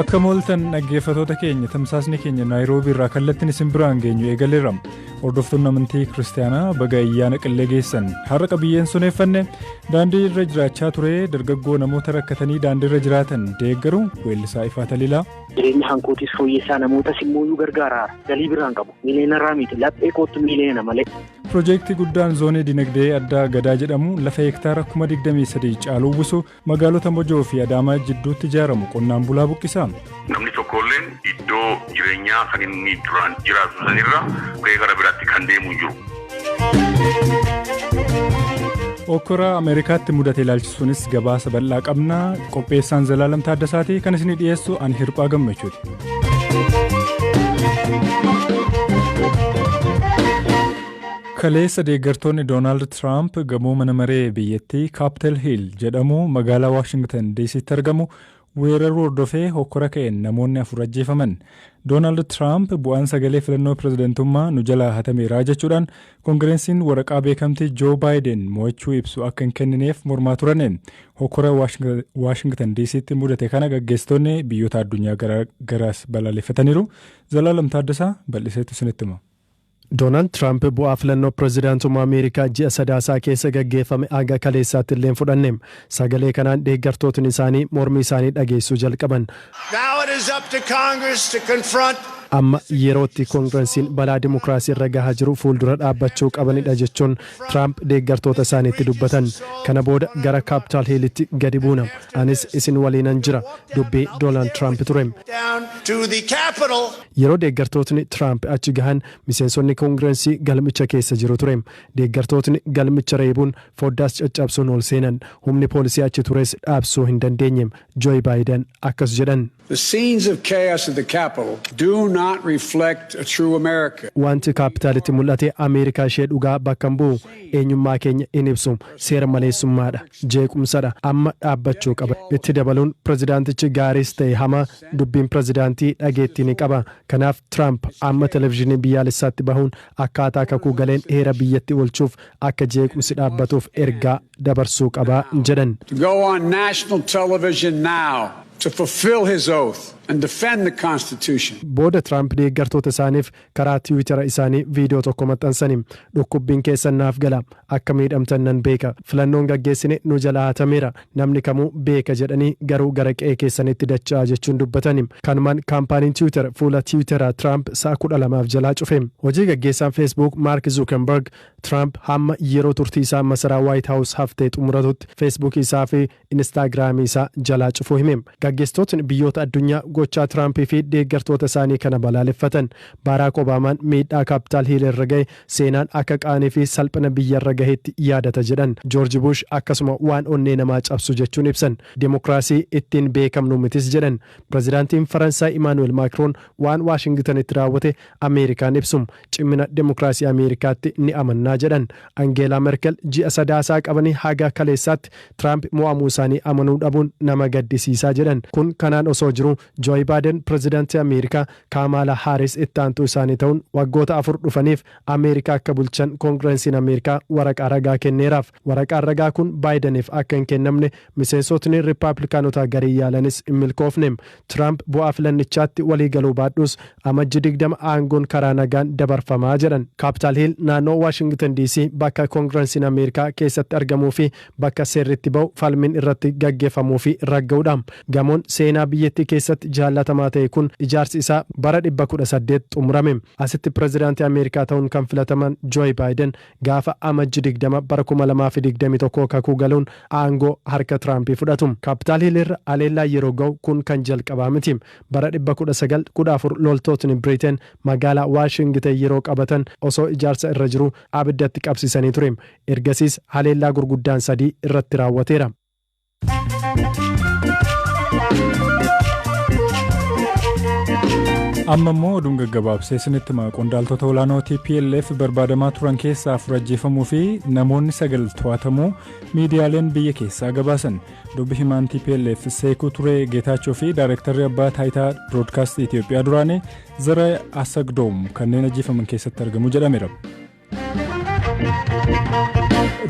Akka mooltan dhaggeeffatoota keenya, tamsaasni keenya Naayiroobii irraa kallattiin isin biraan geenyu eegaleera. Hordoftoonni amantii Kiristaanaa baga ayyaana Qillee geessan. Har'a qabiyyeen soneeffanne daandii irra jiraachaa ture dargaggoo namoota rakkatanii daandii irra jiraatan deeggaru weellisaa Ifaa Taliilaa. Jireenya hankootis fooyyessaa, namootas immoo gargaara. Galii biraan qabu. Miiliyoonarraa miti, laphee kootu miiliyoona malee. Piroojeektii guddaan zoonii dinagdee addaa Gadaa jedhamu lafa hektaara 23,000 caalu uwwisu magaalota Mojoo fi Adaamaa jidduutti ijaaramu qonnaan bulaa buqqisa. Namni tokkolleen iddoo jireenyaa kan inni duraan jiraatu sanirra ka'ee gara biraatti kan deemu hin jiru. Okkora Ameerikaatti mudate ilaalchisuunis gabaasa bal'aa qabna. Qopheessaan Zalaalam Taaddasaati, kan isinii dhiyeessu ani Hirphaa Gammachuuti. Kaleessa deeggartoonni Doonaald Tiraamp gamoo mana maree biyyattii Kaapitol Hiil jedhamu magaalaa Waashingtan DC'tti argamu weeraruu hordofee hokkora ka'een namoonni 4 ajjeefaman. Doonaald Tiraamp bu'aan sagalee filannoo pirezidantummaa nu jalaa hatameera jechuudhaan koongireesiin waraqaa beekamtii Joo Baayiden mo'achuu ibsu akka hin kennineef mormaa turan. Hokkora Waashingtan DC'tti mudate kana gaggeessitoonni biyyoota addunyaa garaas balaaleffataniiru. Zalaalam Taaddasaa bal'iseetu isinitti hima. Doonaald Tiraamp bu'aa filannoo pirezidaantummaa Ameerikaa ji'a Sadaasaa keessa gaggeeffame hanga kaleessaatti illee hin fudhanne. Sagalee kanaan deeggartootni isaanii mormii isaanii dhageessuu jalqaban. Now it is up to Congress to confront Amma yerootti koongirensiin balaa dimokiraasii irra gahaa jiru fuuldura dhaabbachuu qabanidha jechuun Tiraamp deeggartoota isaaniitti dubbatan. Kana booda gara Kaapitaal Hiilitti gadi buuna. Anis isin waliinan jira. Dubbii Doonaald Tiraamp ture. down to the Capitol. Yeroo deeggartootni Tiraamp achi gahan miseensonni koongirensii galmicha keessa jiru ture. Deeggartootni galmicha reebuun foddaas caccabsuun ol seenan. Humni poolisii achi tures dhaabsuu hin dandeenye. Jooy Baayiden akkas jedhan. The scenes of chaos at the Capitol do not reflect a true America. Wanti Kaapitaalitti mul'ate Ameerikaa ishee dhugaa bakka hin bu'u. Eenyummaa keenya in ibsu. Seera maleessummaadha. Jeequmsadha. Amma dhaabbachuu qaba. Itti dabaluun pirezidaantichi gaariis ta'e hamaa dubbiin pirezidaantii dhageettii ni qaba. Kanaaf Tiraamp amma televizyiinii biyyaalessaatti bahuun akkaataa kakuu galeen heera biyyatti oolchuuf akka jeequmsi dhaabbatuuf ergaa dabarsuu qaba jedhan. To go on national television now to fulfill his oath and defend the Constitution. Booda Tiraamp deeggartoota isaaniif karaa Tiwiitara isaanii viidiyoo tokko maxxansanii, "Dhukkubbiin keessan naaf gala, akka miidhamtan nan beeka, filannoon gaggeessine nu jalaa hatameera, namni kamuu beeka" jedhanii, garuu gara qe'ee keessanitti dacha'aa jechuun dubbatani. Kanumaan kaampaaniin Tiwiitar fuula Tiwiitara Tiraamp sa'a 12f jalaa cufe. Hojii gaggeessaan Feesbuuk Maark Zuukenberg Tiraamp hamma yeroo turtii isaa masaraa Waayit Haawus haftee xumuratutti Feesbuuk isaa fi Inistaagiraamii isaa jalaa cufuu hime. Gaggeessitootni biyyoota addunyaa gochaa Tiraampii fi deeggartoota isaanii kana balaaleffatan. Baaraak Obaamaan miidhaa Kaapitaal Hiil irra gahe seenaan akka qaanii fi salphina biyya irra gahetti yaadata jedhan. Joorji Bush akkasuma waan onnee namaa cabsu jechuun ibsan. Dimokiraasii ittiin beekamnu mitis jedhan. Pirezidaantiin Faransaay Imaanuweel Maakroon waan Waashingtanitti raawwate Ameerikaan ibsu, cimina dimokiraasii Ameerikaatti ni amannaa jedhan. Angeelaa Merkel ji'a Sadaasaa qabanii haga kaleessaatti Tiraamp mo'amuu isaanii amanuu dhabuun nama gaddisiisaa jedhan. Kun kanaan osoo jiru Jooyi Baaden pirezidaantii Ameerikaa, Kaamaala Haaris itti aantuu isaanii ta'uun waggoota 4 dhufaniif Ameerikaa akka bulchan koongirensiin Ameerikaa waraqaa ragaa kenneeraaf. Waraqaan ragaa kun Baayidaniif akka hin kennamne miseensotni Riippaabilikaanotaa garii yaalanis hin milkoofne. Tiraamp bu'aa filannichaatti walii galuu baadhus Amajji 20 aangoon karaa nagaan dabarfamaa jedhan. Kaapitaal Hiil naannoo Waashingtan DC bakka koongirensiin Ameerikaa keessatti argamuu fi bakka seerritti ba'u, falmiin irratti gaggeeffamuu fi ragga'udha. Gamoon seenaa biyyattii keessatti jaallatamaa ta'e kun ijaarsi isaa bara 1800 xumurame. Asitti pirezidaantii Ameerikaa ta'uun kan filataman Jooy Baayiden gaafa Amajji 20 bara 2021 kakuu galuun aangoo harka Tiraampii fudhatu. Kaapitaal Hiil irra aleellaa yeroo ga'u kun kan jalqabaa miti. Bara 1914 loltootni Biriteen magaalaa Waashingtan yeroo qabatan osoo ijaarsa irra jiru abiddatti qabsiisanii ture. Ergasiis haleellaa gurguddaan sadii irratti raawwateera. Amma immoo oduun gaggabaabsee isinitti hima. Qondaaltota olaanoo TPLF barbaadamaa turan keessaa 4 ajjeefamuu fi namoonni 9 to'atamuu miidiyaaleen biyya keessaa gabaasan. Dubbi himaan TPLF Seekuu Turee Geetaachoo fi Daayirektarri Abbaa Taayitaa Biroodkaastii Itoophiyaa duraanii Zara Asagdoom kanneen ajjeefaman keessatti argamu jedhameera.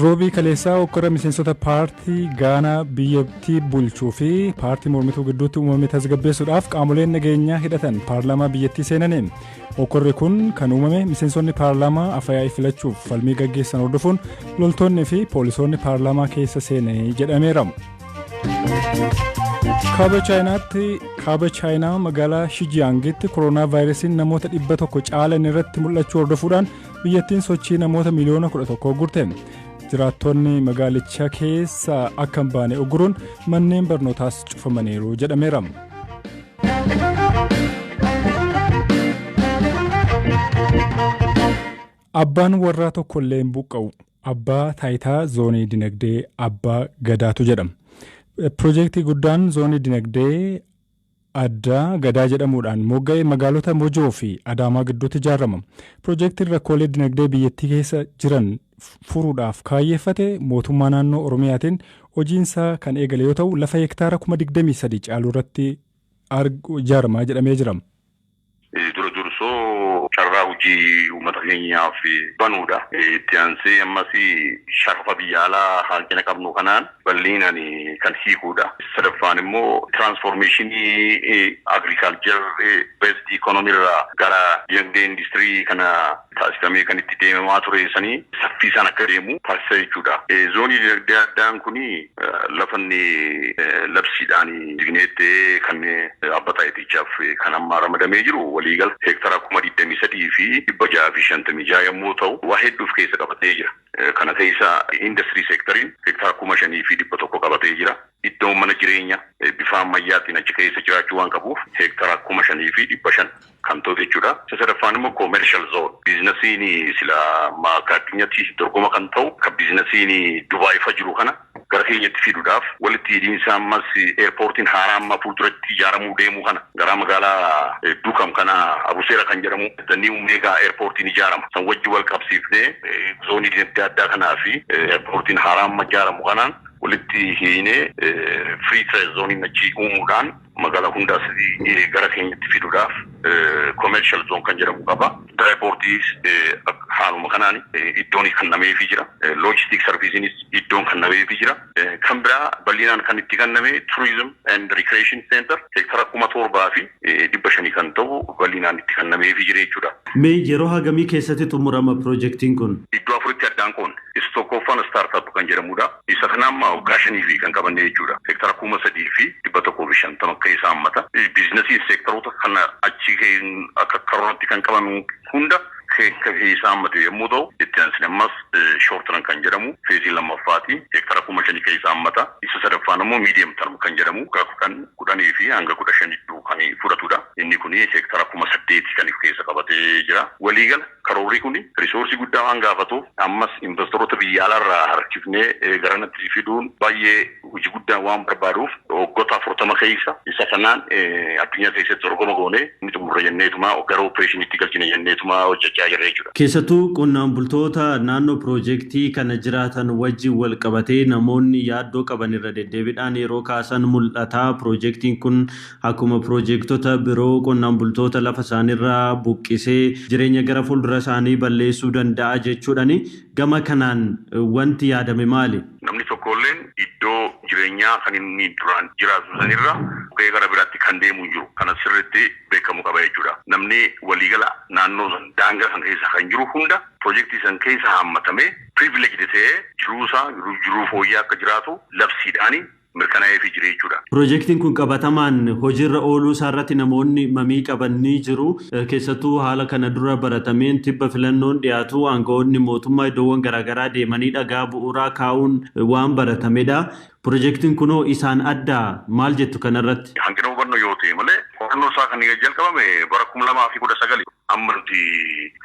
Roobii kaleessaa hokkora miseensota paartii Gaanaa biyyattii bulchuu fi paartii mormituu gidduutti uumame tasgabbeessuudhaaf qaamoleen nageenyaa hidhatan paarlaamaa biyyattii seenaniin. Hokkorri kun kan uumame miseensonni paarlaamaa afyaa'ii filachuuf falmii gaggeessan hordofuun loltoonni fi poolisoonni paarlaamaa keessa seenanii jedhameera. Kaaba Chaayinaatti, kaaba Chaayinaa magaalaa Shijiyaangitti koronaa vaayirasiin namoota 100 caalan irratti mul'achuu hordofuudhaan biyyattiin sochii namoota miliyoona 11 gurte. Jiraattonni magaalicha keessa akka hin baane uguruun manneen barnootaas cufamaniiru jedhameera. Abbaan warraa tokko illee hin buqqa'u. Abbaa taayitaa zoonii dinagdee Abbaa Gadaatu jedhama. Piroojeektii guddaan zoonii dinagdee addaa Gadaa jedhamuudhaan mogga'e magaalota Mojoo fi Adaamaa gidduutti ijaarama. Piroojeektiin rakkoolee dinagdee biyyattii keessa jiran furuudhaaf kaayyeeffate mootummaa naannoo Oromiyaatiin hojiinsaa kan eegale yoo ta'u, lafa hektaara 23,000 caaluu irratti ijaaramaa jedhamee jira. Dura dursoo carraa hojii uummata keenyaaf banuudha. Itti aansee ammas sharafa biyya alaa hanqina qabnu kanaan bal'inaan kan hiikuudha. Sadaffaan immoo transformation agriculture based economy irraa gara dinagdee industirii kana taasifamee kan itti deemamaa ture sanii saffisaan akka deemu taasisa jechuudha. Zoonii dinagdee addaan kuni lafa inni labsiidhaan digneettee kan abba taayitichaaf kan amma ramadamee jiru waliigala heektara 23,656 yommuu ta'u, waa hedduuf keessa qabatee jira. Kana keessa industirii sectoriin heektara 5,100 qabatee jira. Iddoon mana jireenya bifa ammayyaatiin achi keessa jiraachuu waan qabuuf heektara 5,500 kan ta'u jechuudha. Isa sadaffaan immoo commercial zone. Businessiin sila akka addunyaatti dorgoma kan ta'u kan businessiin Dubaay fa jiru kana gara keenyatti fiduudhaaf, walitti hidhiinsa ammas airportiin haaraa amma fuulduratti ijaaramuu deemu kana gara magaalaa Dukam kana Abuseera kan jedhamu the new mega airportiin ijaarama. San wajji wal qabsiifnee zoonii dinagdee addaa kanaa fi airportiin haaraa amma ijaaramu kanaan walitti hiinee free trade zoneiin achi uumuudhaan magaalaa hundaas gara keenyatti fiduudhaaf commercial zone kan jedhamu qaba. Dry portiis haaluma kanaan iddoon kennameefii jira. Logistic serviceiinis iddoon kennameefii jira. Kan biraa bal'inaan kan itti kenname tourism and recreation center heektara 7,500 kan ta'u bal'inaan itti kennameefii jira jechuudha. Mee yeroo hagamii keessatti xumurama piroojeektiin kun? Iddoo afuritti addaan qoonne. Isa tokkoffaan startup kan jedhamudha. Isa kana amma waggaa 5 fi kan qabanne jechuudha. Heektara 3,150 akka isaa hammata. Businessii sectoroota kana achi akka karooratti kan qaban hunda isaa hammate yommuu ta'u, itti aansine ammas short term kan jedhamu phaseii lammaffaati. Heektara 5,000 keessa hammata. Isa sadaffaan immoo medium term kan jedhamu waggaa 10, 10 fi hanga 15 gidduu kan fudhatudha. Inni kun heektara 8,000 kan of keessa qabatee jira. Waliigala karoorri kun resourceii guddaa waan gaafatuuf ammas investoroota biyya alaarraa harkifnee garanatti fiduun baay'ee hojii guddaa waan barbaaduuf waggoota 40 keessa isa kanaan addunyaa keessatti dorgoma goonee inni xumurra jenneetuma gara operationiitti galchine jenneetuma hojjechaa jirra jechuudha. Keessattuu qonnaan bultoota naannoo piroojeektii kana jiraatan wajjin wal qabatee namoonni yaaddoo qaban irra deddeebiidhaan yeroo kaasan mul'ata. Piroojeektiin kun akkuma piroojeektota biroo qonnaan bultoota lafa isaaniirraa buqqisee jireenya gara fuuldura isaanii balleessuu danda'a jechuudhaani, gama kanaan wanti yaadame maali? Namni tokkolleen iddoo jireenyaa kan inni duraan jiraatu sanirra buqqee gara biraatti kan deemu hin jiru. Kana sirriitti beekamuu qaba jechuudha. Namni waliigala naannoo san daangaa san keessa kan jiru hunda piroojeektii san keessa haammatamee privileged ta'ee jiruusaa jiruu fooyya'aa akka jiraatu labsiidhaani mirkanaa'eefii jira jechuudha. Piroojeektiin kun qabatamaan hojiirra ooluu isaa irratti namoonni mamii qaban ni jiru. Keessattuu haala kana dura baratameen tibba filannoon dhiyaatu aangawoonni mootummaa iddoowwan garaagaraa deemanii dhagaa bu'uuraa kaa'uun waan baratamedha. Piroojeektiin kunoo isaan addaa maal jettu kanarratti? Hanqina hubannoo yoo ta'e malee qorannoo isaa kan jalqabame bara 2019. Amma nuti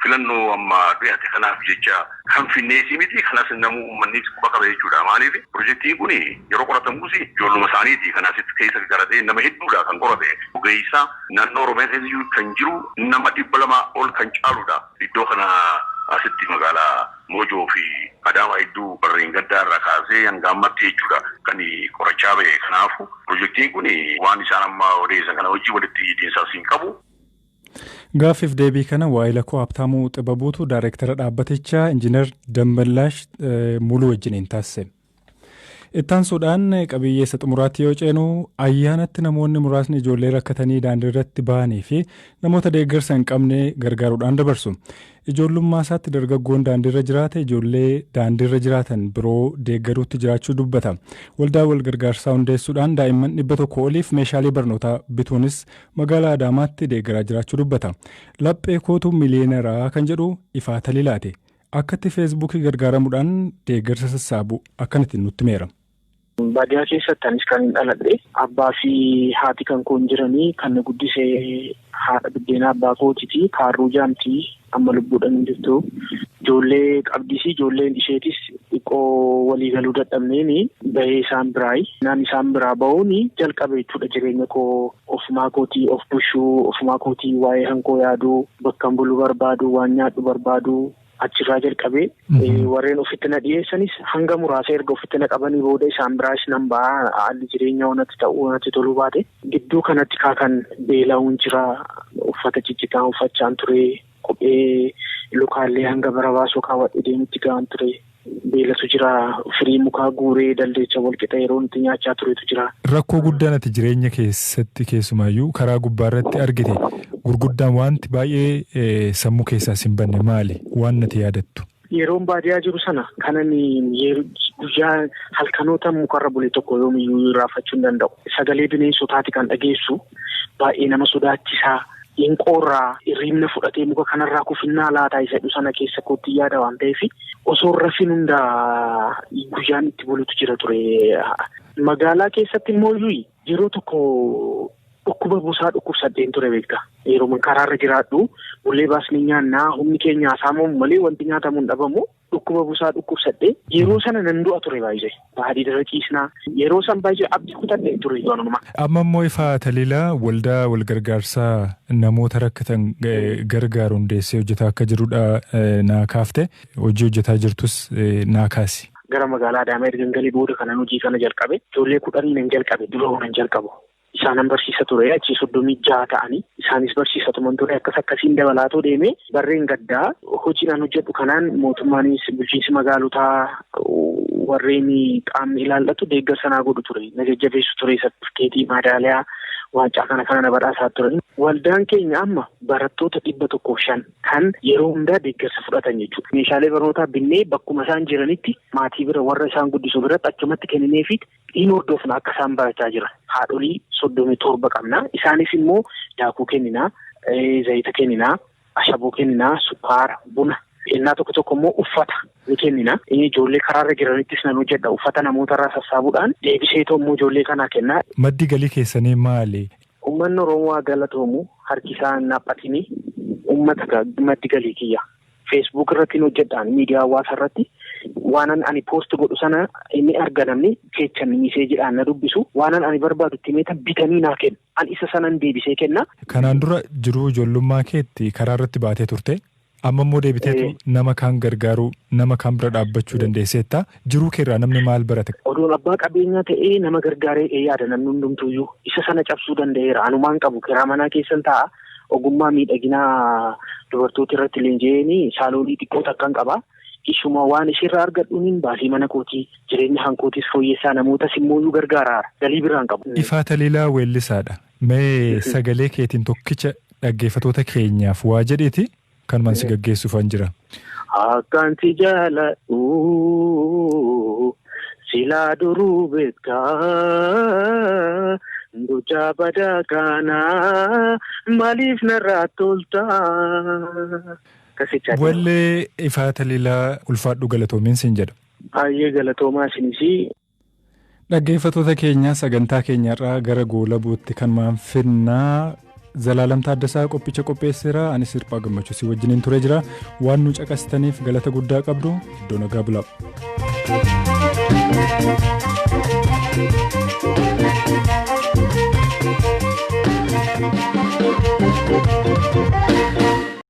filannoo amma dhiyaate kanaaf jecha kan finneesii miti, kanas namuu uummanni quba qaba jechuudha. Maaliif, piroojeektiin kun yeroo qoratamus ijoolluma isaaniiti kan asitti keessa garatee nama hedduudha kan qorate. Ogeessa naannoo Oromiyaa keessa kan jiru nama 200 ol kan caaludha. Iddoo kana asitti magaalaa Mojoo fi Adaamaa hedduu barreen gaddaa irraa kaasee hanga ammatti jechuudha kan qorachaa ba'e. Kanaafu piroojeektiin kun waan isaan amma odeessan kana hojii walitti hidhiinsaas hin qabu. Gaaffiif deebii kana waa'ee koo Habtaamuu Xibabuutu daayireektara dhaabbatichaa Injiinar Damballaash Muluu wajjiniin taasise. Ittaansuudhaan qabiyyee isa xumuraatti yoo ceenu, ayyaanatti namoonni muraasni ijoollee rakkatanii daandii irratti bahanii fi namoota deeggarsa hin qabne gargaaruudhaan dabarsu. Ijoollummaa isaatti dargaggoon daandiirra jiraate ijoollee daandiirra jiraatan biroo deeggaruutti jiraachuu dubbata. Waldaa wal gargaarsaa hundeessuudhaan daa'imman 100 oliif meeshaalee barnootaa bituunis magaalaa Adaamaatti deeggaraa jiraachuu dubbata. "Laphee kootu miliyooneraa" kan jedhu Ifaa Taliilaati. Akkatti Feesbuukii gargaaramuudhaan deeggarsa sassaabu akkanatti nutti himeera. Baadiyyaa keessatti anis kan hin dhaladhe, abbaa fi haati kan koon jiranii, kan na guddise haadha biddeenaa abbaa kootiiti. Kaarruu jaamtii, amma lubbuudhaan hin jirtu. Ijoollee qabdis, ijoolleen isheetis xiqqoo walii galuu dadhabneeni bahee isaan biraayi. Naan isaan biraa bahuun jalqabe jechuudha jireenya koo ofumaa kootii of bushuu, ofumaa kootii waa'ee hankoo yaaduu, bakka buluu barbaadu, waan nyaadhu barbaadu. Achirraa jalqabee warreen ofitti na dhiyeessanis hanga muraasa erga ofitti na qabanii booda isaan biraas nan ba'a, haalli jireenya wanatti ta'uu wanatti toluu baate. Gidduu kanatti kaakan beela'uun jira, uffata ciccitaa uffachaan ture, kophee lukaallee hanga bara baasuu kaawwadhee deemutti ga'an ture. Beelatu jira, firii mukaa guuree daldeecha walqixa yeroo nuti nyaachaa turetu jira. Rakkoo guddaan ati jireenya keessatti, keessumaayyuu karaa gubbaarratti argite, gurguddaan wanti baay'ee sammuu keessaa hin banne maali, waan nati yaadattu? Yeroon baadiyyaa jiru sana kanan guyyaa halkanoota mukarra bule tokko yoomiyyuu irraanfachuu hin danda'u. Sagalee bineensotaati kan dhageessu, baay'ee nama sodaachisaa. Inqoorraa hirribna fudhatee muka kanarraa kufinnaa laataa isa jedhu sana keessa kootti yaada waan ta'eef, osoo rafin hundaa guyyaan itti bulutu jira ture. Magaalaa keessatti immoo yeroo tokko dhukkuba busaa dhukkubsadheen ture, beekta. Yeroo karaarra jiraadhu bullee baasni nyaannaa, humni keenya saamamu malee wanti nyaatamu hin dhabamu. Dhukkuba busaa dhukkubsadhee yeroo sana nan du'a ture baay'ee. Baadii irra ciisnaa yeroo san baay'ee abdii kutadhee ture yoonuma. Amma immoo Ifaa Taliilaa waldaa wal gargaarsaa namoota rakkatan gargaaru hundeessee hojjetaa akka jirudha naa kaafte. Hojii hojjetaa jirtus naa kaasi. Gara magaalaa Adaamaa erga galee booda kanan hojii kana jalqabe, ijoollee 10 nan jalqabe, dura nan jalqabu. Isaanan barsiisa ture, achii 36 ta'anii isaanis barsiisatuman ture, akkas akkasiin dabalaatoo deeme. Barreen gaddaa hojiidhaan hojjedhu kanaan mootummaanis, bulchiinsi magaalotaa, warreen qaamni ilaallatu deeggarsa naa godhu ture, na jajjabeessu ture, sartifikeetii, maadaaliyaa, waancaa kana kana na badhaasaa ture. Waldaan keenya amma barattoota 105 kan yeroo hundaa deeggarsa fudhatan jechuudha. Meeshaalee barnootaa binnee bakkuma isaan jiranitti maatii bira, warra isaan guddisu biratti achumatti kennineefi hin hordofna akka isaan barachaa jiran. Haadholii 37 qabna. Isaanis immoo daakuu kenninaa, zayita kenninaa, ashaboo kenninaa, sukkaara, buna. Innaa tokko tokko immoo uffata ni kennina. Ijoollee karaarra jiranittis nan hojjedha. Uffata namootarraa sassaabuudhaan deebiseetoo immoo ijoollee kanaa kennaa. Maddi galii keessanii maali? Uummanni Oromoo haa galatoomu, harki isaa hin dhaabbatini, uummata maddi galii kiyya. Facebook irratti hojjedhaan, miidiyaa hawaasaa irratti waanan ani post godhu sana inni arga, namni keechan messagedhaan na dubbisu, waanan ani barbaadu itti meeta bitanii naa kennu. An isa sanan deebisee kenna. Kanaan dura jiruu ijoollummaa keetti karaa irratti baatee turte. Amma immoo deebiteetu nama kaan gargaaruu, nama kaan bira dhaabbachuu dandeesseetta. Jiruu keerraa namni maal barate? Odoon abbaa qabeenyaa ta'ee nama gargaaree yaada namni hundumtuyyuu, isa sana cabsuu danda'eera. Anumaan qabu kiraa manaa keessan taa'a. Ogummaa miidhaginaa dubartoota irratti leenji'een saalonii xiqqoo takkan qaba. Ishuma waan ishirraa argadhuun baasii mana kootii, jireenya hankootis fooyyessaa, namootas immoo gargaara. Galii biraan qabu. Ifaa Taliilaa weellisaadha. Mee sagalee keetiin tokkicha dhaggeeffatoota keenyaaf waa jedheeti kanumaan si gaggeessuufan jira. Akkaan si jaaladhu silaa duruu beektaa, gochaa badaa kanaa maaliif narraa toltaa? Wallee Ifaa Taliilaa, ulfaadhu, galatoomiin siin jedha. Baay'ee galatoomaa isinis. Dhaggeeffattoota keenya, sagantaa keenyarraa gara goolabuutti kan maanfinnaa. Zalaalam Taaddasaa qophicha qopheesseera. Anis Hirphaa Gammachuu si wajjiniin ture jira. Waan nu caqastaniif galata guddaa qabdu. Iddoo nagaa bulaa.